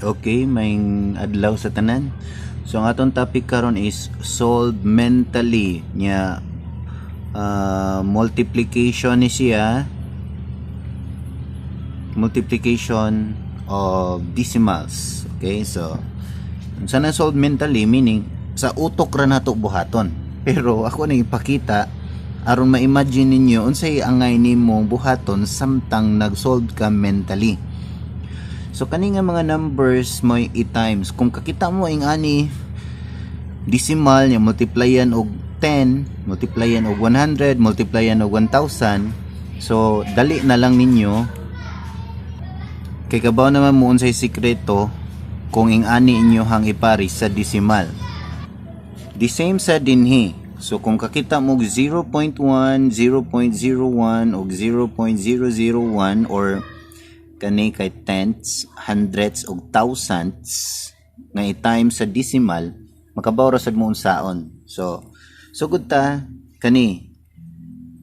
Okay, maayong adlaw sa tanan. So ang atong topic karon is solve mentally nya, multiplication ni siya, multiplication of decimals. Okay, so unsa na solve mentally? Meaning sa utok ra nato buhaton. Pero ako na ipakita aron ma-imagine ninyo unsay angay nimo buhaton samtang nag-solve ka mentally. So kani nga mga numbers mo i-times. Kung kakita mo ing ani decimal nya, multiplyan og 10, multiplyan og 100, multiplyan og 1,000. So dali na lang ninyo kay kabaw naman mo unsay sikreto kung ing ani inyo hang ipari sa decimal. The same sa dinhi. So kung kakita mo og 0.1, 0.01 og 0.001 or kani kay tenths, hundreds og thousands nga i-times sa decimal, makabaw ra sad mo unsaon. So sugod ta kani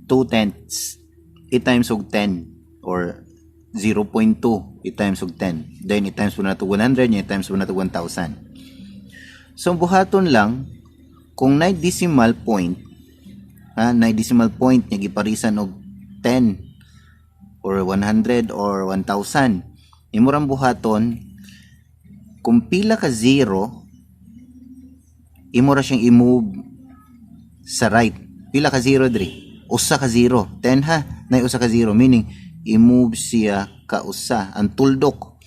2 tenths i-times og 10 or 0.2 i-times og 10. Then i-times mo na to 100, i-times mo na to 1,000. So buhaton lang, kung na decimal point, ha, na decimal point nga giparisan og 10 or 100 or 1,000, imo rang buhaton, kung pila ka zero, imo ra siyang i-move sa right. Pila ka zero diri? Usa ka zero. 10 ha, nay usa ka zero, meaning i-move siya ka usa ang tuldok.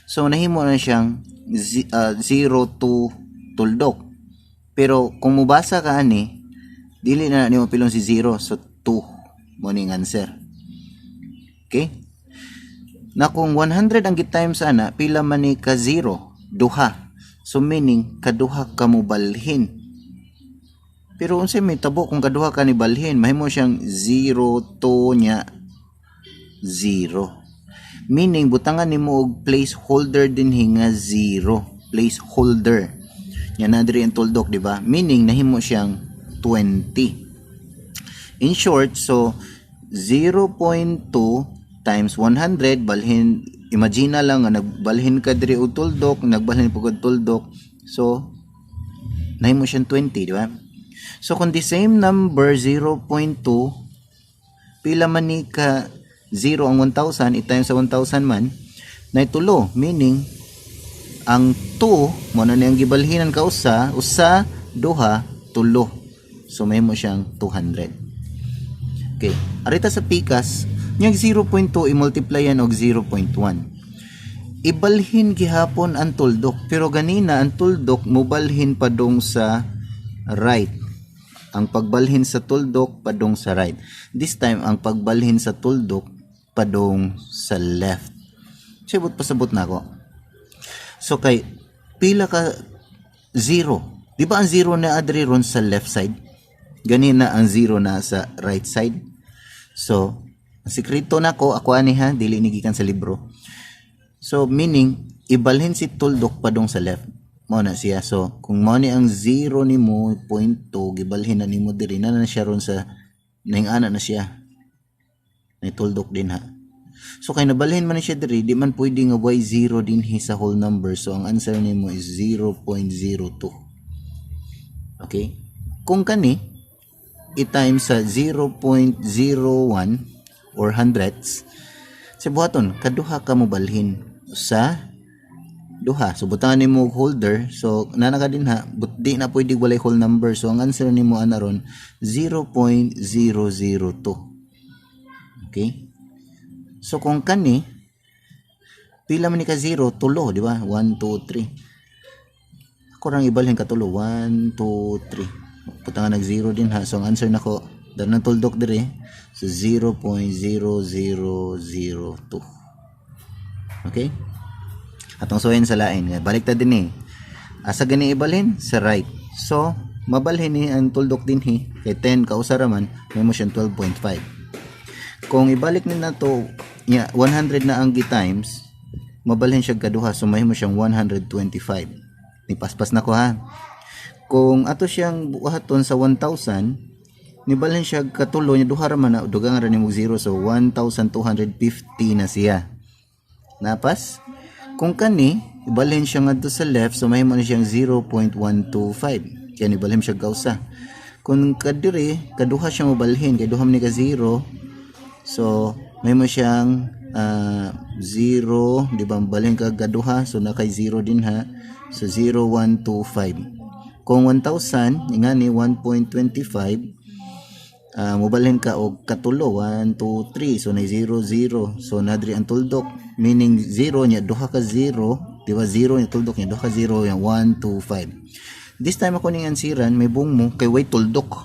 So nahimo na siyang 0 to tuldok. Pero kung mubasa ka ani, dili na nimo pilon si 0, so 2 mo ning answer. Okay? Na kung 100 ang gi-times ana, pila man ni ka 0? Duha. So meaning kaduha ka mo balhin. Pero unsay may tabo kung kaduha ka ni balhin? Mahimo siyang 0 2 nya 0. Meaning butangan nimo og placeholder dinhi nga 0, placeholder. Nya na diri ang tuldok, di ba? Meaning nahimo siyang 20. In short, so 0.2 times 100, balhin, imagine na lang nga nagbalhin ka diri og tuldok, nagbalhin pud og tuldok. So nahimo siyang 20, di ba? So kung the same number 0.2, pila man ni ka 0 ang 1,000 i-times sa 1,000 man na tulo, meaning ang 2 mo na niyang gibalhinan ka usa, usa, duha, tulo. So mahimo siyang 200. Okay, arita sa pikas niyang 0.2, i-multiplyan og 0.1, ibalhin gihapon ang tuldok, pero ganina ang tuldok mobalhin padung sa right. Ang pagbalhin sa tuldok padung sa right. This time, ang pagbalhin sa tuldok padung sa left. Sibot pasabot na ako. So kay pila ka zero? Di ba ang zero na adri ron sa left side? Ganina ang zero na sa right side. So ang sikreto nako, ako ani ha, dili ni gikan sa libro. So meaning ibalhin si tuldok padung sa left. Mo na siya. So kung mo ni ang 0 nimo 0.2, gibalhin na nimo diri na na siya ron sa naing ana na siya. Nay tuldok din ha. So kay nabalhin man ni siya diri, di man pwede nga way 0 dinhi sa whole number. So ang answer nimo is 0.02. Okay? Kung kani i-times sa 0.01 or hundredths, sa buhaton, kaduha ka mo balhin sa duha. So butangan nimo og holder. So nana ka din ha, but di na pwede walay whole number. So ang answer nimo ana ron 0.002. Okay? So kung kani, pila man ni ka 0? Tulo, di ba? 1 2 3. Ako rang ibalhin ka tulo. 1 2 3. Butangan nag 0 din ha. So ang answer nako, dahil ng tuldok dire, so 0.0002. Okay? Atong suwayin sa lain. Balik ta din eh. Asa gani ibalhin? Sa right. So, mabalhin ni ang tuldok dinhi. Kay 10 kausa raman, may mo siyang 12.5. Kung ibalik ni na to, ya, 100 na ang gi-times, mabalhin siya kaduha, so mahimo siyang 125. Ni paspas na ko ha. Kung ato siyang buhaton sa 1,000, nibalhin siya katulo niya, duha ra man na, dugang ra nimo 0, so 1,250 na siya. Napas? Kung kani, ibalhin siya ngadto sa left, so mahimo ni siyang 0.125. Kaya ibalhin siya kausa. Kung kadiri, kaduha siya mobalhin, kay duha man ni ka 0. So, mahimo siyang 0, di ba, balhin ka kaduha, so na kay 0 din ha. So 0.125. Kung 1,000, ingani 1.25, mobalhin ka og katulo, 1 2 3, so na 0 0, so nadri ang tuldok, meaning 0 nya duha ka 0, di ba? 0 nya tuldok nya duha ka 0, yang 1 2 5. This time ako ning ansiran may buong mo kay way tuldok.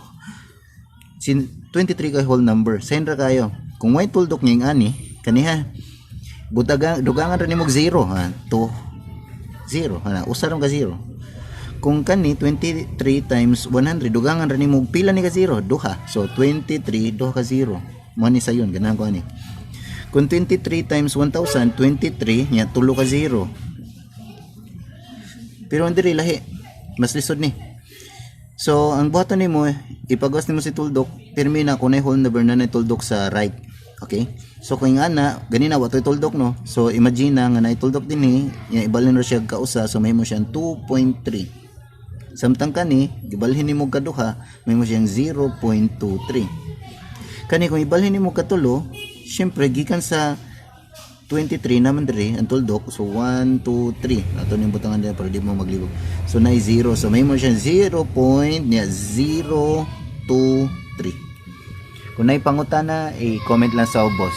Sin 23 kay whole number, send ra kayo. Kung way tuldok ning ani kaniha, butagan dugangan ra nimo 0 ha, 2 0 ha, usa ra ka 0. Kung kani 23 times 100, dugangan ra nimo pila ni ka 0? Duha. So 23, duha ka 0. Mo ni sayon, ganahan ko ani. Kung 23 times 1000, 23 nya tulo ka 0. Pero ang diri lahi, mas lisod ni. So ang buhaton nimo, ipagawas nimo si tuldok, pirmi na kung whole number na na tuldok sa right. Okay, so kung ana ganina wa toy tuldok, no? So imagine na nga na tuldok dinhi nya, ibalhin ra siya kausa, so mahimo siyang 2.3. Samtang kani, gibalhin nimo kaduha, mahimo siyang 0.23. Kani kung ibalhin nimo katulo, syempre gikan sa 23 naman diri ang tuldok, so 1 2 3. Ato ning butangan diha para di mo maglibog. So na 0, so mahimo siyang 0.023. Kung naay pangutana, i-comment lang sa ubos.